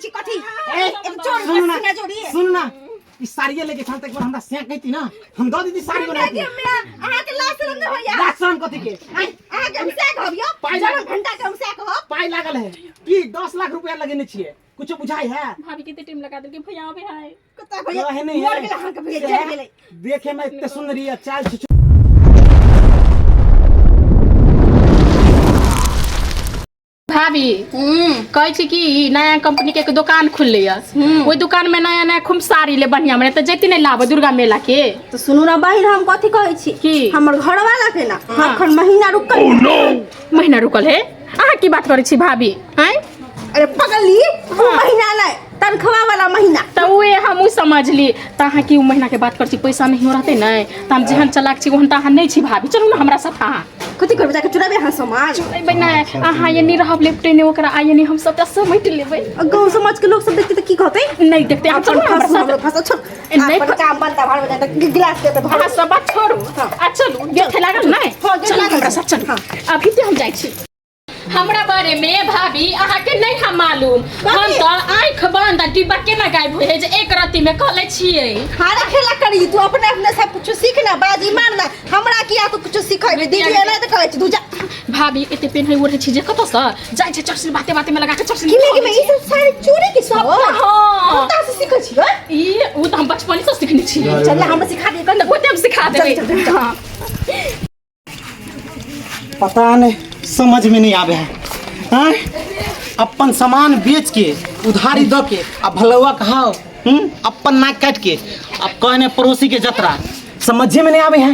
छी कथी ए, एक चोर सुनू ना पसीना जोड़ी सुनू ना ई साड़िये लेके छल त एक बार हमरा सेक कहती ना हम दऽ देती साड़ी बना के अहाँ के लाज शरम नहीं होइया लाज शरम कथी के आँय, अहाँ के हम से कहबियो पाइ जब घंटा के हम से कहब पाइ लागल है कि 10 लाख रुपया लगेने छियै कुछो बुझाइ है भाभी कते टाइम लगा देलकै भैया अबै है कता भैया कहे नहीं मर है गेल अहाँ के भैया जर गेलै देखे में इतने सुंदरी है चाल छुछु भाभी कहै छी कि नया कंपनी के एक दोकान खुलले यऽ ओहि दुकान में नया नया खूब साड़ी ले बढ़िया बढ़िया तऽ जैती नहीं लाबे दुर्गा मेला के तो सुनू ना बहिन हम कथी कहै छी की? हमर घरवाला के ना अखन महीना रुकल महीना रुकल है अहाँ की बात करै छी भाभी आँय अरे पगली उ महीना नहीं तनख्वाह वाला महीना तऽ उहे हमहूँ समझली तऽ अहाँ की उ महीना के बात करै छी पैसा नहीं रहतै नहि तऽ हम जेहन चलाक छी ओहन तऽ अहाँ नहि छी भाभी चलू ने हमरा साथ अहाँ कथी करबै जाके चुराबे अहाँ सामान अयबै नहि अहाँ एनी रहब लेपटेने ओकरा आ एनी हम सबटा समेट लेबै आ गाँव समाज के लोग सब देखते तऽ की कहतै नहि देखतै अहाँ चलू ने अपन हमरा फंसू साथ हमरो फंसू छोड़ ए, नहि अपन काम बनता भाड़ में जाता गिलास के तऽ अहाँ सब बात छोड़ू आ चलू गेट लागल नहि हाँ, गेट चलू लागल हमरा छै। साथ चलू हाँ। अभी ते हम जाइ छी हमरा बारे में भाभी अहाँ के नहीं हम मालूम हम तो आँख बंद आ डिब्बा केना गायब होय है जे एक रत्ती में कह ले छियै हारा खेला करी तू अपने अपने सब कुछ सीख ना बाजी मार ना हमरा किया तू कुछ सिखेबे दीदी एना तऽ कहै छै तू जा भाभी एते पेन्है ओढ़ै छी जे कतऽसँ जाइ छै चर्चिल बाते बाते में लगा के चर्चिल किमे किमे ई सब सारी चोरी के सब हाँ कतऽ से सीखै छियै ई ओ तऽ हम बचपने से सिखने छियै चल हमरा सिखा दे तऽ ओते हम सिखा देबै चल, चल, चल। हाँ पता नहीं समझ में नहीं आवे है हाँ? अपन सामान बेच के उधारी दऽ के आ भलौआ खाओ अपन नाक काट के अब कहने पड़ोसी के जतरा समझे में नहीं आवे है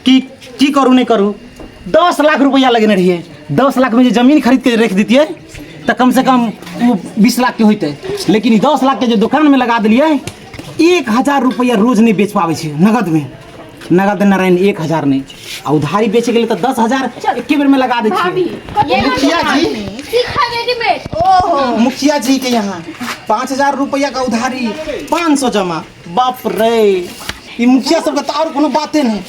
कि की करू नहीं करू 10 लाख रुपया लगेने रहिए 10 लाख में जे जमीन खरीद के रख दितियै तऽ कम से कम वो 20 लाख के होइतै लेकिन ई 10 लाख के जे दुकान में लगा देलियै 1000 रुपया रोज नहीं बेच पाबै छै नगद में नगद नारायण 1000 नहि आ उधारी बेचे के लिए तऽ 10,000 एके बेर में लगा दै छियै मुखिया जी सीखा रेडीमेड ओहो मुखिया जी के यहाँ 5000 रुपया का उधारी 500 जमा बाप रे ई मुखिया सबके तऽ और कोनो बाते नहीं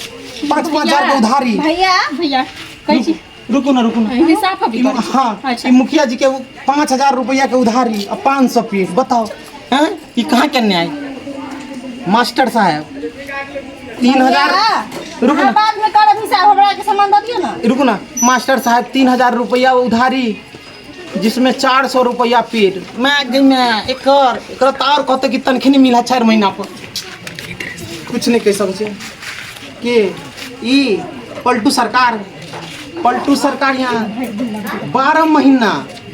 5-5 हजार के उधारी भैया भैया कहै छी रुकू ना रुकू ना हिसाब अभी ई हाँ अच्छा। ई मुखिया जी के 5000 रुपया के उधारी आ 500 पीस बताओ हैं ई कहाँ के न्याय मास्टर साहब 3000 रुकू अहाँ ना बाद में करब हिसाब हमरा के सामान दऽ दियौ ना रुकू ना मास्टर साहब 3000 रुपया उधारी जिसमें 400 रुपया पेट मैं गई मैं एकर एकर तार कहते कि तनखी नहीं मिला 4 महीना पर कुछ नहीं कह सकते के ई पलटू सरकार पलटू सरकार यहाँ 12 महीना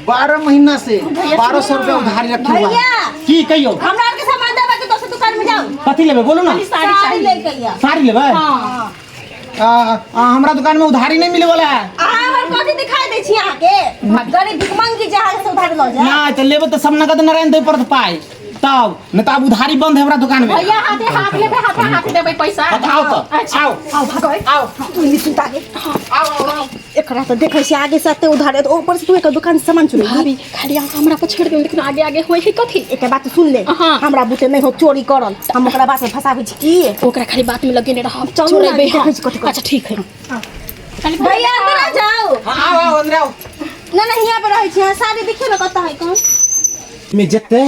12 महीना से 1200 रुपया उधारी रखे हुआ है भैया! की कहियो हमरा आर के सामान देबै के दोसर दुकान में जाउ कथी लेबै बोलू ना साड़ी साड़ी चाही ले के आइया साड़ी लेबै हाँ आ, हमरा दुकान में उधारी नहीं मिले वाला है अहाँ हमर कथी दिखाई दै छी अहाँ के गरीब भिखमंगी जे अहाँ से उधार लऽ जाय ना तो लेबै तऽ सब नगद नारायण दै पड़त पाइ तब नहीं तो अब उधारी बंद है हमरा दुकान में भैया हाथे हाथ लेबै हाथे हाथ देबै पैसा हाँ, तऽ आओ तऽ अच्छा आओ आओ भागो आओ तू नहीं सुनता गे आओ आओ आओ एकरा तऽ देखै छी आगे से एते उधार तऽ ऊपर से तू एकर दुकान से सामान चुनी भाभी खाली अहाँ हमरा पर छोड़ि दियौ लेकिन आगे आगे होइ है कथी एकर बात सुन ले हाँ। हमरा बुते नहीं हो चोरी करल हम ओकरा बात में फसाबै छी की ओकरा खाली बात में लगेने रहब चलू ना, चोरेबै देखै हम। छी कथी करै अच्छा ठीक है खाली भैया अंदर आ जाओ हाँ, आओ आओ अंदर आओ ना ना हियां पर रहै छी अहाँ साड़ी देखियौ ने कतऽ है कौन में जते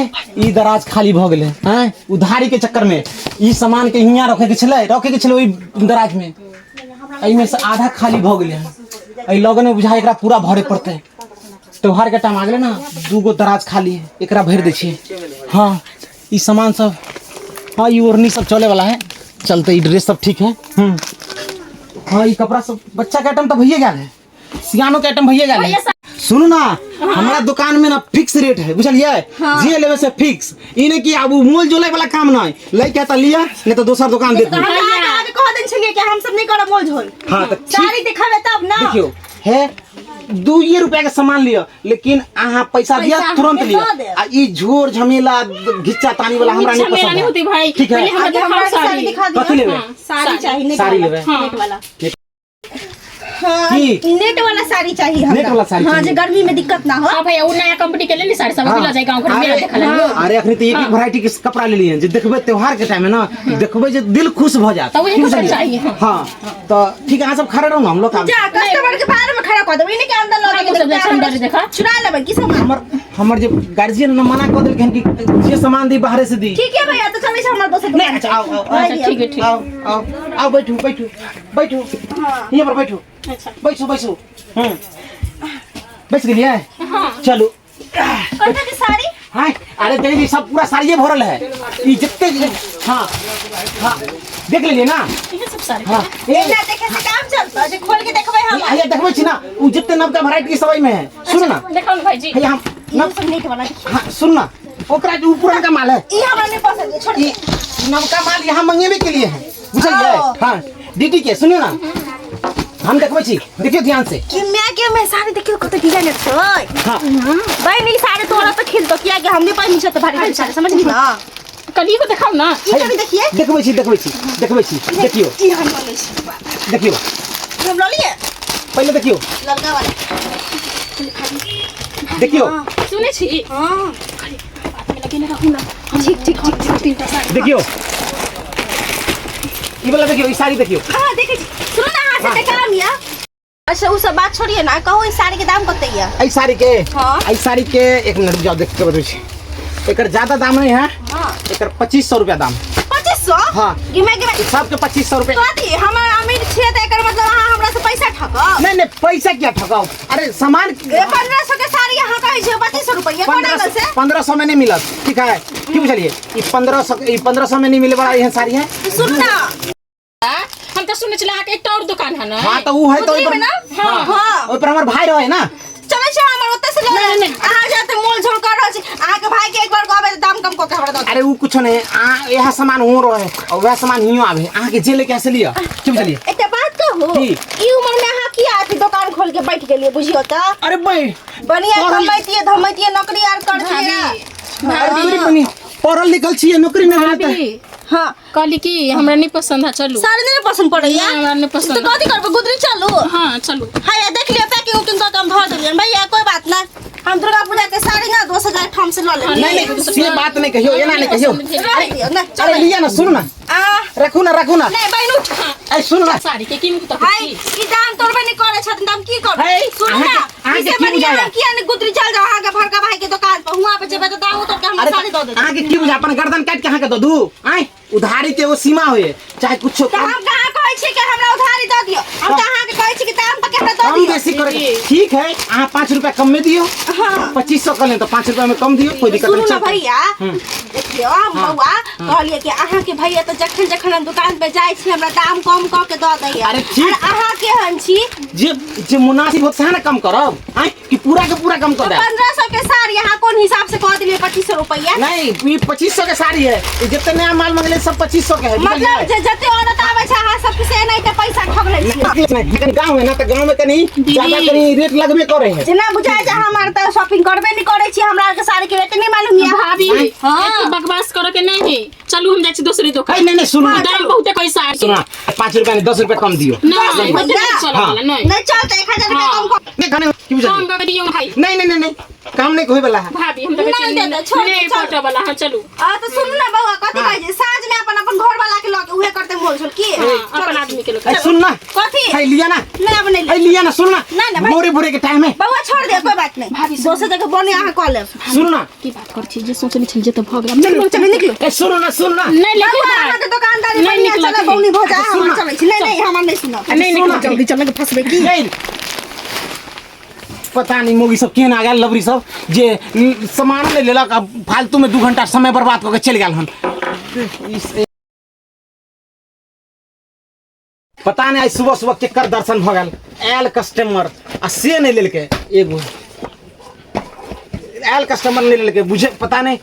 ई दराज खाली भ गेलै हैं उधारी के चक्कर में ई सामान के हियां रखे के छलै रखे के छलै ओहि दराज में एहिमे से आधा खाली भ गेलै हन एहि लगन में बुझाइ एकरा पूरा भरे पड़तै त्योहार के टाइम आ गेलै ना दूगो दराज खाली है एकरा भरि दै छियै हाँ ई सामान सब हाँ ई ओढ़नी सब चले वाला है चलते ई ड्रेस सब ठीक है हाँ ई कपड़ा सब बच्चा के आइटम तो भइए गेल है सियानो के आइटम भइए गेल है सुनू ना हमरा दुकान में ना फिक्स रेट है बुझलियै जे लेबै से फिक्स ई नहीं कि आब उ मोल जोले वाला काम नहीं लइके तऽ लिअ नहीं तो दोसर दुकान देखू हम तऽ आगे आगे कह देने छलियै कि हम सब नहीं करब मोल झोल हाँ तऽ ठीक साड़ी देखाबे तब ना देखियौ है 2 रुपया के सामान लिअ लेकिन अहाँ पैसा दिया पैसा तुरंत हमे लिअ दऽ देब। आ ई झोर झमेला घिच्चा तानी वाला हमरा नहीं झमेला पसंद नहीं है होती भाई ठीक है पहले हमरा आगे दिखाओ हमरा के साड़ी साड़ी दिखा दियौ कथी लेबै हाँ, साड़ी चाही नेट साड़ी वाला लेबै। हाँ। नेट वाला हाँ की नेट वाला साड़ी चाहिए हमरा। नेट वाला साड़ी हाँ चाहिए। जे गर्मी में दिक्कत ना हो। हाँ भैया उ नया कंपनी के लेली साड़ी सब अभी ल जाई गांव घर मेला अरे देखा ला। अरे अखनी तो एक एक वैरायटी के कपड़ा लेलिए जे देखबै त्योहार के टाइम में ना देखबै जे दिल खुश भ जात। तो वही की कपड़ा बुझलियै? चाहिए, हाँ। हाँ तो ठीक है, अहाँ सब खड़ा रहू ना, हम लोग जा कस्टमर के बाहर में खड़ा कर देबै, इन्हीं के अंदर लऽ हाँ, जाके सब देखबै, सुंदर देखा। चुरा लेबै की सामान। हमर हमर जे गार्जियन ने मना कऽ देलखिन कि जे सामान दी बाहरे से दी। ठीक है भैया, तो चलै छै हमर दोसर नहीं दुकान। अच्छा आओ आओ अच्छा, ठीक है, ठीक। आओ आओ आओ, बैठू बैठू बैठू, यहाँ पर बैठू। अच्छा। बैठू बैठू। बैठ गेलियै? हाँ। चलू। कतऽ के साड़ी? हाँ अरे देख ली, सब पूरा साड़िए भरल है ई जत्ते। हाँ हाँ देख लेलिए ना। इहे सब साड़ी। हाँ ए ना देखे से काम चलता जे खोल के देखबै हम। हैया देखबै छी ना, उ जत्ते नवका वैरायटी सब एहिमे है। सुन ना। देखाउ ने भाईजी। हैया हम ई सब नेट वाला देखिए। हाँ सुन ना, ओकरा जो पुरानका माल है ई हमरा नहीं पसंद है, छोड़ ई नवका माल यहाँ मंगेबे के लिए है, बुझलिए? ओ। हाँ दीदी के सुनियो ना, हम देखबै छी, देखियो ध्यान से। कि मैं के में साड़ी देखियो कत डिजाइन छै। हाँ। बहिन ई साड़ी तोरा पे खिलतो किया कि हमने पहिनी छै त भारी भारी साड़ी, समझली ना? कलियो को देखाउ ना। ई कभी देखिए। देखबै छी देखबै छी देखबै छी, देखियो। ई हम लऽ लै छी। देखियो। हम लऽ लिए। पहिले देखियो। लड़का वाला। देखियो। सुनै छी? हाँ। बात में लगेने रहू ना। ठीक ठीक ठीक ठीक। तीनटा साड़ी। देखियो। ई वाला देखियो, ई साड़ी देखियो। हाँ देखै छी। सुनू ना, अहाँ से काम या। अच्छा उ सब बात छोड़िए ना, कहू ई साड़ी के दाम कते या? एहि साड़ी के? हाँ। एहि साड़ी के एक मिनट रुक जाओ, देख के बतबै छी। एकर ज्यादा दाम नहीं है। हाँ। एकर 2500 रुपया दाम। 2500? हाँ। गिमे गिमे। सबके 2500 रुपया। कथी? हमर अमीर छियै त एकर मतलब अहाँ हमरा से पैसा ठकब? नहीं नहीं, पैसा क्या ठकाओ? अरे सामान ए, 1500 के साड़ी अहाँ कहै छियै 2500 रुपया, कोन एंगल से? 1500 में नहीं मिलत, ठीक है? की बुझलिए? ई 1500, ई 1500 में नहीं मिले वाला एहन साड़ी है। सुनू ना। हम त सुनै छलियै अहाँके एकटा और दुकान है ना? हाँ, त उ है त ओइ पर उतरी में ना? हाँ। हाँ। ओइ पर हमर भाई रहे ना। चलै छै हमर ओतऽ से लऽ नहीं, नहीं। अहाँ जाते मोल झोल कर रहल छी। अहाँके भाई के एक बार कहबै त दाम कम कऽ के हमरा दऽ देब। अरे उ कुछो नहीं, आ यह सामान हो रहे और वह सामान हियो आवे, अहाँ के जे लेके से लिया। की बुझलिए? एकटा बात कहू, की? ई उम्र में अहाँ किया अथी दुकान खोल के बैठ गेलियै बुझियौ त? अरे भाई, बढ़िया पढ़ल- कमैतियै धमैतियै नौकरी आर करतियै। भाभी, अरे तोरी बनी पढ़ल लिखल छियै, नौकरी नहीं मिलत। भाभी, हाँ। कहली कि हमरा नहीं पसंद है, चलू। साड़ी नहीं पसंद पड़ैया? नहीं, हमरा नहीं पसंद। तो कथी करबै, गुदरी चलू? हाँ चलू। हैया देख लियौ, पैकिंग उकिंग कऽ के हम धऽ देलियनि भैया, कोई बात ना, हम दुर्गा पूजा के साड़ी ना दोसर जगह ठाम से लऽ लेब। नहीं नहीं, से बात नहीं कहियो, एना नहीं कहियो। रह दियौ ना, अरे लिया ना, सुन ना। आ रखू ना, रखू ना। नहीं बहिन उठ। अरे सुन ना। साड़ी के कीमत तऽ हाय, ई दाम तोड़बे नहीं करे छथिन, दाम की करबै? है, सुन ना, अहाँके ई से की बढ़िया बुझाया? हम किया नहीं गुदरी चल जाओ अहाँके भड़का भाई के दुकान पर, हुआं पे जेबै तऽ दाम उतर के हमरा अरे साड़ी दऽ देतै। अहाँके की बुझा, अपन गर्दन काटि के अहाँके दऽ दू? आँय, उधारी के वो सीमा होए, चाहे कुछो तऽ हम कहाँ कहै छी कि हमरा उधारी दऽ दियौ, हम तऽ अहाँके कहै छी कि दाम तक हमरा दऽ कम दियौ। बेसी करे ठीक है, अहाँ 5 रुपया कम में दियौ। हाँ। 2500 कर लें तो 5 रुपया में कम दियौ, कोई दिक्कत सुनू नहीं। ना चलतै। भैया, देखियौ हम बौआ कहलियै कि अहाँके भैया तऽ जखन जखन हम दुकान पे जाइ छी हमरा दाम कम कऽ के दऽ दैया। अरे ठीक। और अहाँ केहन छी? जे जे मुनासिब होत सएह ने कम करब, आँय, कि पूरा के पूरा कम कर देब? 1500 के साड़ी अहाँ कोन हिसाब से कह दिलियै 2500 रुपया? नहीं, ई 2500 के साड़ी है, ई जितने नया माल मंगले सब 2500 के है, मतलब बुझलियै? जे जते औरत आबै छै अहाँ सब से एनाहिते पैसा ठग लै छियै। नहीं, नहीं, कनी गाँव है ना, तो गाँव में कनी ज्यादा कनी रेट लगबे करे है। जेना बुझाय छै हम आर तऽ शॉपिंग करबे नहीं करै छी, हमरा आर के साड़ी के रेट नहीं मालूम या। भाभी, हाँ। एते बकवास करे के नहीं है, चलू हम जाइ छी दोसरी दुकान। नहीं, नहीं, सुनू ना। दाम बहुते पैसा है। सुनू ना, 5 रुपया नहीं, 10 रुपया कम दियो। नहीं, दस ओते रुपया? नहीं चलऽ हाँ। वाला, नहीं। नहीं चलते, 1000 रुपया हाँ। कम कर। नहीं, खाने की बुझलियै? कम कऽ दियौ भाई। नहीं, नहीं, नहीं, नहीं, काम नहीं होय वाला है। भाभी, हम तऽ नहीं, कहै छी, नहीं, नहीं, छोड़, नहीं, छोड़। पटऽ वाला, हाँ, चलू। आ तऽ सुनू ना बौआ, कथी हाँ। कहै छै, साँझ में अपन अपन घर वाला के लऽ के उहे करते मोल झोल की? हाँ, अपन आदमी के लऽ के। अरे सुन ना। कथी? है लिया ना। नहीं, अब नहीं है लिया ना, सुन ना। नहीं, नहीं, भाई। भोरे भोरे के टाइम है। बौआ छोड़ दे, कोई बात नहीं। भाभी, दोसर जगह बने अहाँ कऽ लेब। सुन ना। की बात करै छी, जे सोचने छली जे तऽ भऽ गेल। निकलू, चलू, निकलू। ए, सुनो ना, सुन ना। नहीं, लेकिन बौआ, भाई। अहाँके दुकानदारी नहीं बढ़िआँ निकलत चलै, है। बौनी भऽ जा, अच्छा, सुन हम ना। चलै छी। नहीं, नहीं, हमर नहीं सुनब। नहीं, निकलत जल्दी चलै के फंसबै की? नहीं। पता नहीं मोगी सब केहन आ गेल, लबरी सब जे सामान नहीं लेलक, अब फालतू में 2 घंटा समय बर्बाद कऽ के चलि गेल हन। पता नहीं आई सुबह सुबह केकर दर्शन भऽ गेल, आयल कस्टमर आ से नहीं लेलकै, एगो आयल कस्टमर नहीं लेलकै, बुझे पता नहीं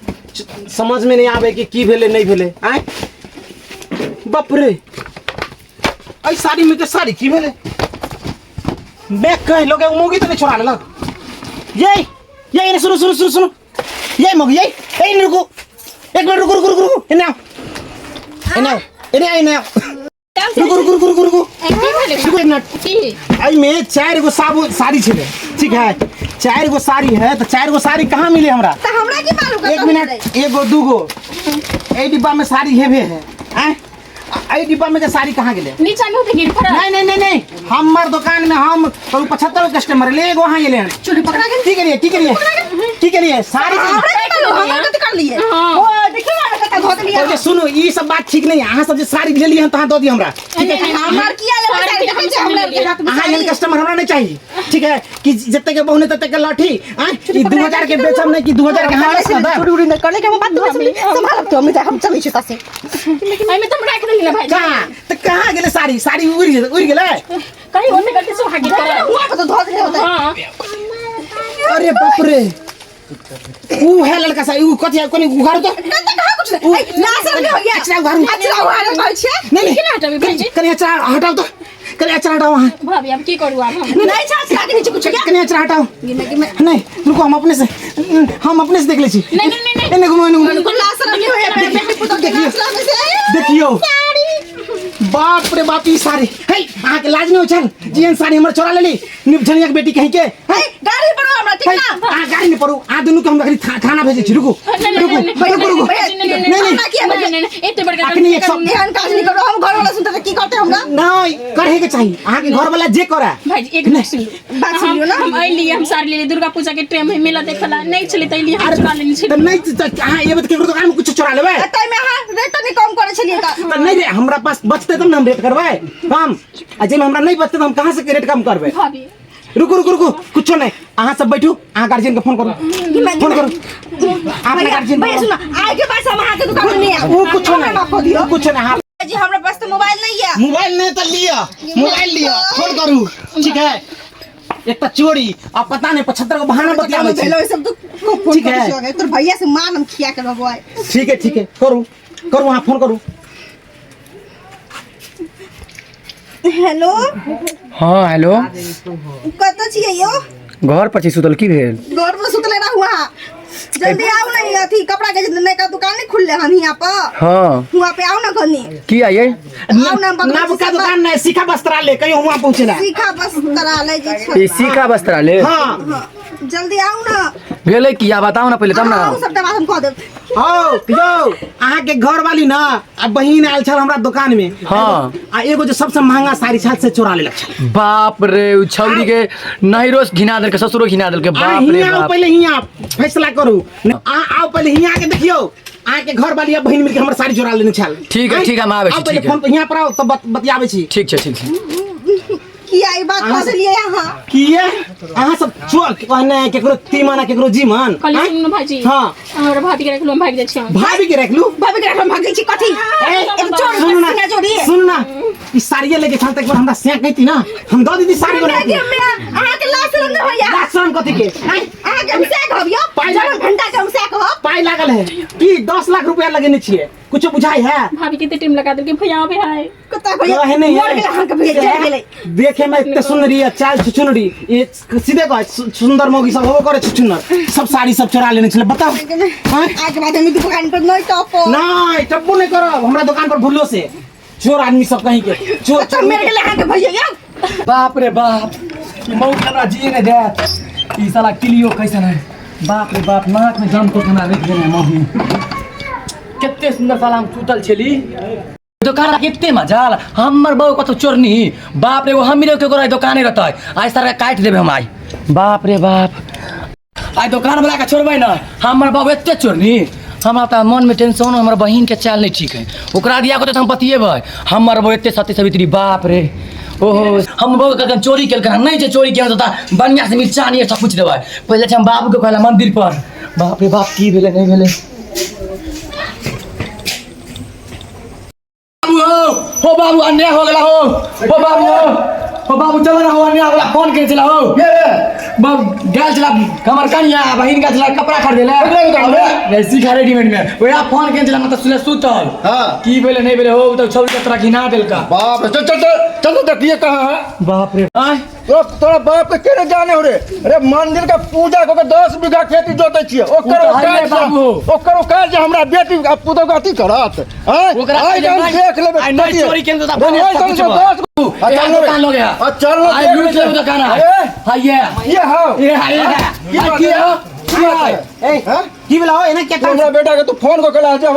समझ में नहीं आवे कि की भेलै नहीं भेलै। आँय बाप रे, एहि साड़ी में के साड़ी की भेलै? बैग कहि लोग मोगी तऽ नहीं छोड़ा लेलक। ये ये एने सुनू सुनू सुनू सुनू, ये मोगी ये ए रुकू एक मिनट, रुकू रुकू रुकू रुकू, एने आओ एने आओ एने आओ एने आओ। रुकू रुकू रुकू रुकू रुकू। ए, की भेलै? रुकू एक मिनट। की? एहिमे चारि गो साबुन साड़ी छलै, ठीक है? चारि गो साड़ी है तऽ चारि गो साड़ी कहाँ मिले हमरा? तऽ हमरा की मालूम? एक मिनट, एगो दूगो एहि डिब्बा में साड़ी हेबे है। आँय, आ एहि डिब्बा में के साड़ी कहाँ गेलै? नीचा में होते गिर पड़ल। नहीं नहीं नहीं नहीं, हमर दुकान में हम कहू 75 गो कस्टमर ले एगो अहाँ गेलै हन। चोरी पकड़ा गेल। की करिए, की करिए, की करिए साड़ी? हमरा की मालूम, हमरा कथी कर लिए? हाँ। ओ देखियो ना कता धो देलिए। ओके सुनू, ई सब बात ठीक नहीं है। अहाँ सब जे साड़ी लेलियै हन तहाँ दऽ दिअ हमरा, ठीक है? हमर किया लेबै साड़ी साड़ी? देखै छियै हमरा के हाथ में अहाँ एहन साड़ी। कस्टमर हमरा नहीं चाहिए, ठीक है? कि जते के बहुने तते के लाठी। आँय, ई 2000 के बेचम नहीं कि 2000 के हाथ से चोरी उरी नहीं करले के हम बात नहीं सुनली। संभालब तो हम जा, हम चलै छी तासे। एहिमे तऽ हम राखि देली ना भाई। कहाँ तऽ कहाँ गेलै साड़ी? साड़ी उड़ि गेलै, उड़ि गेलै। कहीं ओने गलती से वहाँ गिर पड़ल। हुआ के तो धो देले होतै। हाँ। अरे बाप रे, ऊ है लड़का सा, ऊ कथी है? कोनी उघारू तो। कते कहाँ कुछ नहीं। ऐ, ना सर नहीं हो गया। अचरा उघारू। अचरा उघारू कहै छियै। नहीं नहीं। केना हटाबी भाईजी? कनी अचरा हटाओ तो, कनी अचरा हटाओ वहाँ। भाभी, अब की करू आब हम? नहीं छै अचरा के नीचे कुछ। कनी अचरा हटाओ। गिमे गिमे। नहीं रुको, हम अपने से देख ले छी। नहीं नहीं नहीं नहीं। एने घुमो, एने घुमो। ना सर नहीं हो गया, बेटी पुतो के देखियो। अचरा में से। देखियो, बाप रे बाप, ई साड़ी हे! अहाँ के लाज नहीं होइ छल जेहन साड़ी हमर चोरा लेली निपझनिया के बेटी कहीं के? ऐ, गाड़ी पर हमरा ठीक हे, ना। अहाँ गाड़ी नहीं पड़ू, अहाँ दुनू के हम अखनी थाना भेजै छी। रुकू रुकू रुकू रुकू। नहीं नहीं नहीं। हमरा किया नहीं नहीं नहीं, एते बड़का अखनी एक सौ एहन काज नहीं करू, हम घर वाला सुनते तऽ की कहते हमरा? नहीं करे के चाही, अहाँ के घर वाला जे करे। भाईजी, एक मिनट सुन लू। बात सुनियो ना। हम अइली, हम साड़ी लेली, दुर्गा पूजा के टाइम है, मेला देखला नहीं छलै तऽ अइली, हम चुरा लेने तऽ छली। नहीं तऽ अहाँ एबै तऽ केकरो दुकान में कुछ चोरा लेबै? ताहिमे अहाँ रेट नहि कम करै छलियै तऽ। तऽ नहीं रे, हमरा पास बचतै तब ने हम रेट करबै कम, आ जाहिमे हमरा नहीं बचतै तऽ हम कहाँ से रेट कम करबै? भाभी। रुकू रुकू रुकू, कुछो नहीं, अहाँ सब बैठू, अहाँ गार्जियन के फोन करू, फोन करू अहाँ अपना गार्जियन। भैया सुना, आइ के बाद हम अहाँके दुकान में नहीं आयब। ओ कुछो हमरा माफ कऽ नहीं, दियौ। ओ कुछो नहीं। अहाँ जी, हमरा पास तऽ मोबाइल नहीं है। मोबाइल नहीं तऽ लिअ, मोबाइल लिअ, फोन करू, ठीक है? एक तऽ चोरी आ पता नहीं 75 को बहाना बतियाबै छै। भेलो सब तो फोन ठीक करै है। छियै, तोर भैया से मान हम खिया के रहबो आइ। ठीक है ठीक है, करू करू, अहाँ फोन करू। हेलो। हाँ हेलो। कतऽ छियै यौ? घर पर छी सुतल, की भेल? घर पर सुतले रहू अहाँ, जल्दी आउ ने। अथी कपड़ा के नयका दुकान नहीं खुलले हन हियाँ पर? हाँ। हुआँ पे आउ ना कनी। की आइए? आउ ना, बगल नवका दुकान नहीं, सीखा वस्त्रालय कहियो हुआं पहुंचेला। सीखा वस्त्रालय जे छै। ई सीखा वस्त्रालय? हाँ। हाँ, जल्दी आउ ना। भेलै की आ बताउ ना पहिले तब ना। आउ, सबटा बात हम कह देब। हौ यौ, अहाँ के घर वाली ना आ बहिन आयल छल हमरा दुकान में। हाँ। आ एगो जे सबसे महंगा साड़ी छल से चोरा लेलक छल। बाप रे, उ छौरी के नहिरो घिना देलकै, ससुरो घिना देलकै। अहाँ बाप रे हियाँ आउ। बाप। पहिले हियाँ फैसला करू, अहाँ आउ पहिले, हियाँ के देखियौ, अहाँ के घर वाली आ बहिन मिलके हमर साड़ी चोरा लेने छल। ठीक है, ठीक है, हम आबै छी, आउ पहिले। ठीक है। फोन पर हियाँ पर आउ तब बतियाबै छी। ठीक छै, ठीक छै। किया ई बात कह देलियै अहाँ? किए अहाँ सब चोर कहने केकरो तीमन आ केकरो जीमन? कहली आँय? सुनू ने भाईजी। हाँ। हमरा भाभी के रखलू, हम भागि जाइ छी हम। भाभी के रखलू? भाभी के रखलम, भाग जाइ छी कथी? ए, एक चोर सुनू ना। सीना चोरी। सुनू ना, ई साड़िये लेके छल तऽ एक बार हमरा सेक कहती ना, हम दऽ दीदी साड़ी बना के। अहाँ के लाज शरम नहीं होइया? लाज शरम कथी के? आँय? अहाँ के हम से कहब यौ? पाइ जब घंटा के हम से कहब। पाइ लागल है कि 10 लाख रुपया लगेने छियै, कुछो बुझाइ है? भाभी कते टाइम लगा देलकै, भैया आबै है। कता भैया? कहे नहीं मर गेल अहाँ के भैया, जरि गेलै। देखे में इतने सुंदरी है, चाल छुछुनरी, ये सीधे कहे सुंदर मौगी सब होबो करे छुछुनर, सब साड़ी सब चोरा लेने छले, बताओ। आँय? आज के बाद हम ई दुकान पर नहीं टपो। नहीं, टप्पो नहीं करब हमरा दुकान पर भूलो से, चोर आदमी सब कहीं के चोर। कता मर गेल अहाँ के भैया यौ? बाप रे बाप, ई मौत हमरा जिए नहि देत। ई साला किलियो कैसन है? बाप रे बाप, नाक में दम को हमरा रखि देने मम्मी। कते सुंदर साला हम सुतल छली, दोकान कते मजाल हमर बहू कतौ चोरनी। बाप रे, वो हम के गोरा दोकाने रहतै, आइ सारा काटि देबै हम आइ। बाप रे बाप, आइ दोकान वाला के छोड़बै ना, हमर बाबू एते चोरनी। हमरा तऽ मन में टेंशन, हमर बहिन के चाल नहीं ठीक है, ओकरा दिया को तऽ हम बतियेबै। हमर बहू एते सती सवित्री, बाप रे। ओहो, हम बहू के चोरी केलकै नहीं छै, चोरी केलकै तऽ बढ़िया से मिर्चा नहीं सब कुछ देबै। पहिले छै हम बाबू के कहला मंदिर पर। बाप रे बाप, की भेलै नहीं भेलै? बाबू हो, हो बाबू, अन्याय हो गला हो, हो बाबू हो, हो बाबू चलो ना हो, अन्याय हो गला। फोन के चला हो बाबू, गेल चला हमर कनिया बहिन का चला कपड़ा खरीदे ले। नहीं सीखा रेडीमेड में ओया फोन केने छला मतलब सुले सुतल। हाँ। की भेलै नहीं भेलै हो तऽ छौरी के तोरा घिना देलका। बाप रे, चल चल चल चल, देखिए कहाँ है। बाप रे आय तोरा तोरा बाप के केने जाने हो रे? अरे मंदिर के पूजा कऽ के 10 बीघा खेती जोते छियै, ओकर ओ तऽ हइये औकात बाबू। ओकर औकात जे हमरा बेटी आ पुतोह के अथी करत आँय? ओकरा आइ पहिले हम नहि- देख लेबै। आइ नहि कथी? चोरी केने तऽ अरे, अपने ओइ सब चल कुछ जो, बा। 10 गो। आ एहन चल ने। दुकान लगे है। आ चल ने, आइ देख लूट लेबै। लेबै दुकान आइ। अरे, हाइये ये हौ। ये हाइये की बात की है? हो? की बात है? ए, हैं? की भेला हो एना क्या तू हमरा बेटा के तू फोन कऽ के जे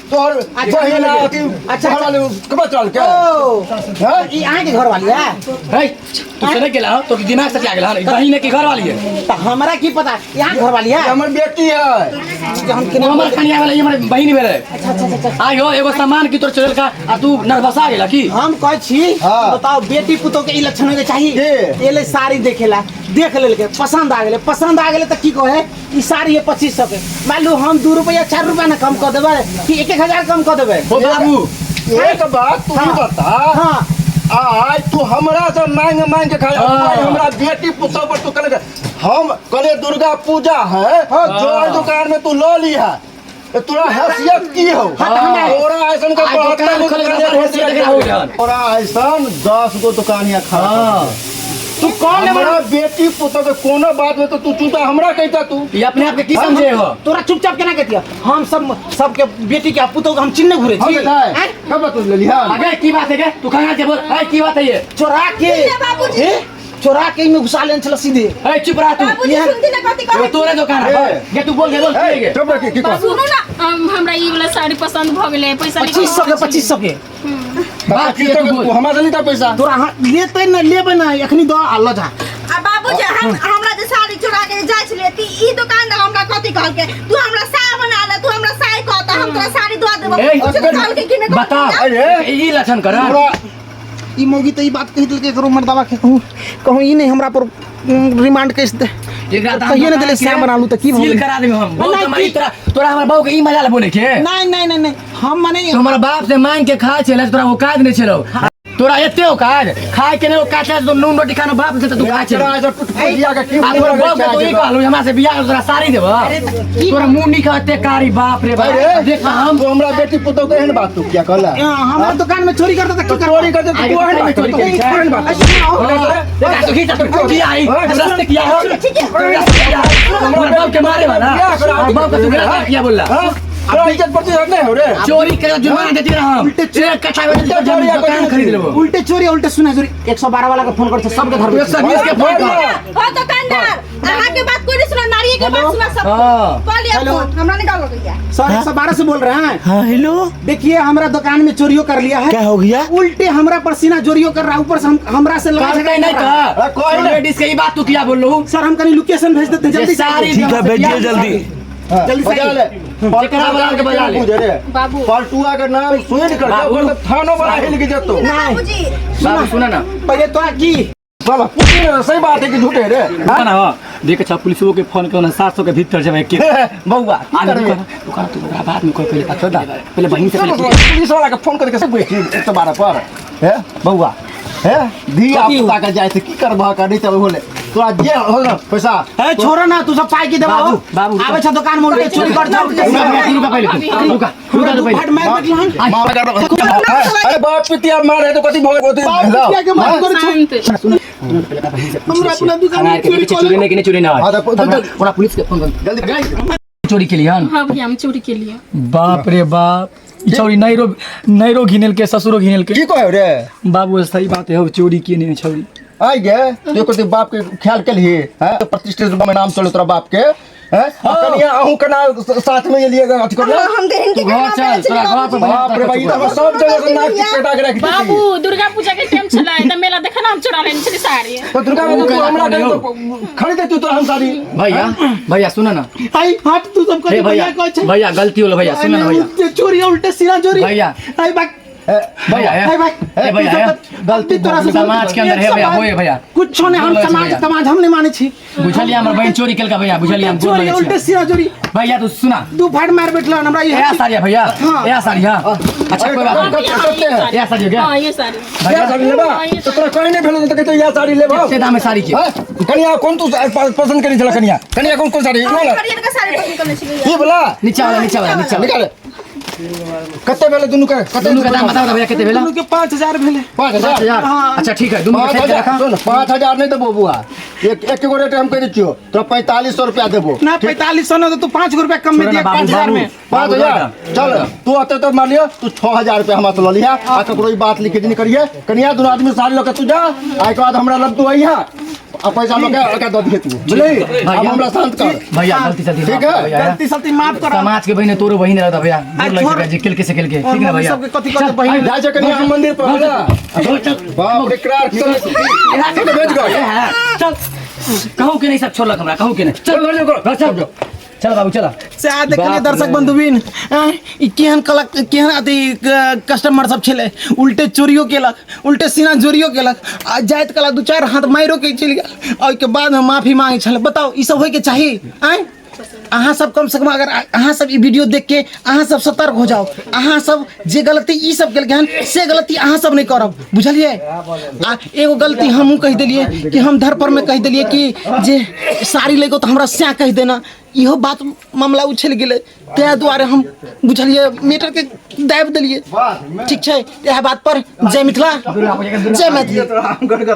तोहर बहिन आ अथी अच्छा, घरवाली कब चल के ओ हैं? ई अहाँ के घर वाली है? हे, तू चले गेला हो तो दिमाग से क्या गेला हन? बहिन के घर वाली है। तो हमरा की पता यहाँ घर वाली है। ये हमर बेटी है। हम वो केना हमर कनिया वाला, ई हमर बहिन भेलै। अच्छा अच्छा अच्छा। आइ हो एगो सामान की तोर चोरेल का आ तू नर्वसा गेला की? हम कहै छी हाँ। बताओ, बेटी पुतोह के ई लक्षण होय के चाही? की? एले साड़ी देखेला, देख लेलके, पसंद आ गेलै। पसंद आ गेलै तऽ की कहे, ई साड़ी है 2500 के। मान लू हम 2 रुपया 4 रुपया ना कम कऽ देबै कि 1-1 हजार कम कऽ देबै? हो बाबू। एक बात तू ही बता। हाँ। आइ तू हमरा से मांग मांग के खाए। हाँ। आइ हमरा बेटी पुतोह पर तू कहले, हम कहले दुर्गा पूजा है, जो आई दुकान में तू ल ली है, तो तोरा हैसियत की हो? हाँ, तऽ हमरा तोरा ऐसन के आइ दुकान 72 गो खोले के दुकान हैसियत देखा हो जान। तोरा ऐसन 10 गो दुकान यहाँ खड़ा। हाँ। तू कौन है? हमरा बेटी पुतोह के कोनो बात में तो तू चूता हमरा कहता तू। ये अपने आप के की समझे हो? तोरा चुपचाप केना कहतिया? हम सब सबके बेटी के पुतोह के हम चिन्ह घुरे हम छी। बताए आँय? कब तू ले लिहा? अगे की बात है गे? तू कहाँ के बोल ए, की बात है ये? चोरा के बाबूजी। हे? चोरा के में घुसा लेने छला सीधे। ए, चुप रहा तू। बाबूजी, सुनती ना कथी ये कहै। तोरे दुकान है। ए। गे तू बोल, गे बोल, की है गे? चुप रह, की कह? सुनू ना। हमरा ई वाला साड़ी पसंद भऽ गेलै, पैसा 2500 के, 2500 के। बात की है, तू बोल। तू हमरा से लेता पैसा? तोरा अहाँ लेते न, लेबै ना, एखनी दऽ आ लऽ जा। आ बाबूजी, हम हमरा जे साड़ी चोरा के जाइ छलियै त ई दुकानदार हमरा कथी कहलकै? तू हमरा साय बना ले, तू हमरा साय कहता, हम तोरा साड़ी दऽ देबो। ए, कुछ कहलकै कि नहि? बता। अरे। ई लक्षण कर। तोरा ई मौगी तऽ ई बात कहि देलकै, एकरो मर्दाबा के कहूँ कहूँ ई नहि हमरा पर रिमांड केस दे। एकरा तऽ हम कहिए नहि देलै दुकान के श्याम बना लू तऽ की भऽ सील गेलै? करा देबै हम बहुत। नहि, हमारी तोरा तोरा हमर बहू के ई मजा ले बोले के? नहीं नहीं नहीं नहीं, हम माने तो हमारा बाप से मांग के खा छले, तोरा औकात नहीं छलो। तोरा एते औकात खाए के नहीं औकात छले तो नून रोटी खाना बाप से तो तू खा छले। तोरा ऐसा टुटपुजिया के की आ तोरा बहू के तो ई कहलू हमरा से बियाह कर, तोरा साड़ी देबो। तोरा मुंह नहीं खाते कारी, बाप रे बाप। अरे देख हम तू हमरा बेटी पुतोह के एहन बात तू किया कहला? हमारा दुकान में चोरी करता तो की चोरी करते तो तू एहन बात चोरी तू एहन बात देख तो खींच तो किया आई रास्ते किया हो, रास्ते किया हमरा बाप के मारे वाला, बाप के तू गलत किया बोला? हाँ? तोरा इज्जत प्रतिष्ठा नहीं हो रे? चोरी कर जुर्माना देती रहा हम एक कट्ठा में चोरी आ दुकान खरीद लेबो। उल्टे चोरी, उल्टे सुना चोरी। 112 वाला के फोन कर, सबके धर। 120 के फोन कर। हो दुकानदार, अहाँ के बात कोई नहीं सुना, नारिये के बात सुना सब। हाँ। कॉल लिया हेलो। फोन, हमरा नहीं डालो गया। सर, 112 से बोल रहे हैं? हाँ, हेलो। देखिए, हमरा दुकान में चोरियो कर लिया है। क्या हो गया? उल्टे हमरा पर सीना जोरियो कर रहा है, ऊपर से हम हमरा से लड़ाई करते झगड़ा नहीं कर रहा है। का कोई नहीं। लेडीज के ई बात तू किया बोल लो? सर, हम कहीं लोकेशन भेज देते हैं, जल्दी से सारी आइए। ठीक है, भेजिए जल्दी। जल्दी से बजा आइए। ले। जेकरा बजा के बजा ले। बुझे रे। बाबू। पलटुआ के नाम सुन कर बाबू। ओकर तो थानो बड़ा हिल के जतो। बाबूजी। बाबू, सुना ना। पहले तो की साला पूछी ना, सही बात है कि झूठे रे? ना हो देख, अच्छा पुलिसो के फोन करो ना, 700 के भीतर जब के बउआ की आगे करबे? रुका, तू ओकरा बाद में कोई पहले पता दे, पहले बहिन से पहले। पुलिस वाला के फोन करके सब बैठी 112 पर हे बउआ, हे धिया पुता के जाय से की करबह का नहीं तब होले तोरा जे हो ना पैसा। ए, छोड़ो ना, तू सब पाई की देबा। बाबू, बाबू, रुका। आवे छ दुकान में उल्टे चोरी कर जाओ। रुका रुका, पहले रुका रुका तू पहले। फट मार बैठल हन। अरे बाप पितिया मारे तो कथी भोगे बाप पितिया के मार कर शांत। हमरा अपना दुकान में चोरी कर चोरी नहीं कि नहीं चोरी ना। हाँ, तो ओकरा पुलिस के फोन कर। जल्दी। चोरी के लिए हन? हाँ भैया, हम चोरी के लिए। बाप रे बाप, ई छौरी नैरो नैरो घिनेल के, ससुरो घिनेल के। की कहे रे? बाबू, सही बात है, चोरी किए नहीं छौरी। आई गे तू कथी बाप के ख्याल केलही हैं? प्रतिष्ठित में नाम चले तोरा बाप के हैं। आ कनिया अहूँ कना साथ में लिए अथी कर हम देहन के तू घर चल, तोरा घर पर बाप रे भाई, ई तो सब जगह से नाक कटा के रख दी। बाबू, दुर्गा पूजा के टाइम छलै तऽ मेला देखा ना, हम चोरा लेने छली साड़ी। तो दुर्गा माता तू हमरा के तो खरीद दे तू तो हम साड़ी। भैया, भैया, सुन ना। आई हट, तू सब हे कथी भैया। भैया कहै छै? भैया, गलती होलो भैया, सुन ना भैया। उल्टे चोरी, उल्टे सीना चोरी। भैया। आई बाक भैया आई भाई। हे भैया, हे। गलती तोरा से समाज के अंदर है भैया, होए भैया। कुछो नहीं, हम बोलै छै समाज भैया। समाज हम नहीं माने छी। बुझलियै, हमर बहन चोरी केलका भैया, बुझलियै, हम गोर चोरी, लगै उल्टे छियै। सीना चोरी। भैया, तू सुना। दू फाट मार बैठल हन हमरा। ए साड़िया भैया। हाँ। ए साड़िया। अच्छा कोई बात नहीं। कते है इएह साड़ी हो गया हाँ ये साड़ी इएह साड़ी लेबा तऽ तोरा कहीं नहि भेलौ तऽ कहै इएह साड़ी लेबौ कते दाम है साड़ी के हँ? कनिया कोन तू पसंद केने छला कनिया कनिया कोन कोन साड़ी ई वाला हरियर के साड़ी पसंद करने छलियै ई वाला नीचा वाला नीचा वाला नीचा वाला निकाल कते भेलै दुनू के कते दुनू के दाम बताओ भैया कते भेला दुनू के 5000 भेलै 5000 5000 अच्छा ठीक है दुनू के पाँच साइड के हजार रखा सुन 5000 नहीं देबो बुआ एक एक गो रेट हम कह दै छियो तोरा 4500 रुपया देबो ना 4500 ना तो तू 5 रुपया कम में छोड़ो ना दिया बाबू, 5000 में बाबू। 5000 चल तू अते तो मान लियो तू 6000 रुपया हमरा से लऽ लिहा आ ककरो ई बात लिखे नहीं करिए कनिया दुनू आदमी साड़ी लऽ के तू जा आ एकर बाद हमरा लग तू अइहा आ पैसा लऽ के ओकरा दऽ दिहे तू बुझली अब हमरा शांत कर भैया गलती सलती ठीक है। गलती सलती माफ कर समाज के बहिने तोरो बहिन रहता भैया आ, गोर लग छोड़। सकै जे केलके से केलके और ठीक ना मम्मी भैया सबके कथी कथी बहिन जाइ छै कनिया हम मंदिर पर बुझला बाप रे करार चल चल भेज गए चल कहूँ के नहीं सब छोड़लक हमरा कहूँ के नहीं चल घर चल चल बाबू चल से आ देखलिए दर्शक बंधुबिन आँय, ई केहन कलक केहन अथी कस्टमर सब छलै उल्टे चोरियो केलक उल्टे सीना जोरियो केलक आ जाइत कला दू चारि हाथ मारियो के चलि गेल आ ओहिके बाद हम माफी मांगै छलै बताउ ई सब होइके चाही आँय अहाँ सब कम से कम अगर अहाँ सब ई वीडियो देख के अहाँ सब सतर्क हो जाओ अहाँ सब जे गलती ई सब केलकै हन से गलती अहाँ सब नहि करब बुझलियै आ एगो गलती हमहूँ कहि देलियै कि हम धर पर में कहि देलियै कि जे साड़ी लैको तऽ हमरा सएह कहि देना इहो बात मामला उछलि गेलै ताहि दुआरे हम बुझलियै मैटरके दाबि देलियै ठीक छै इएह बात पर जय मिथिला जय मैथिली।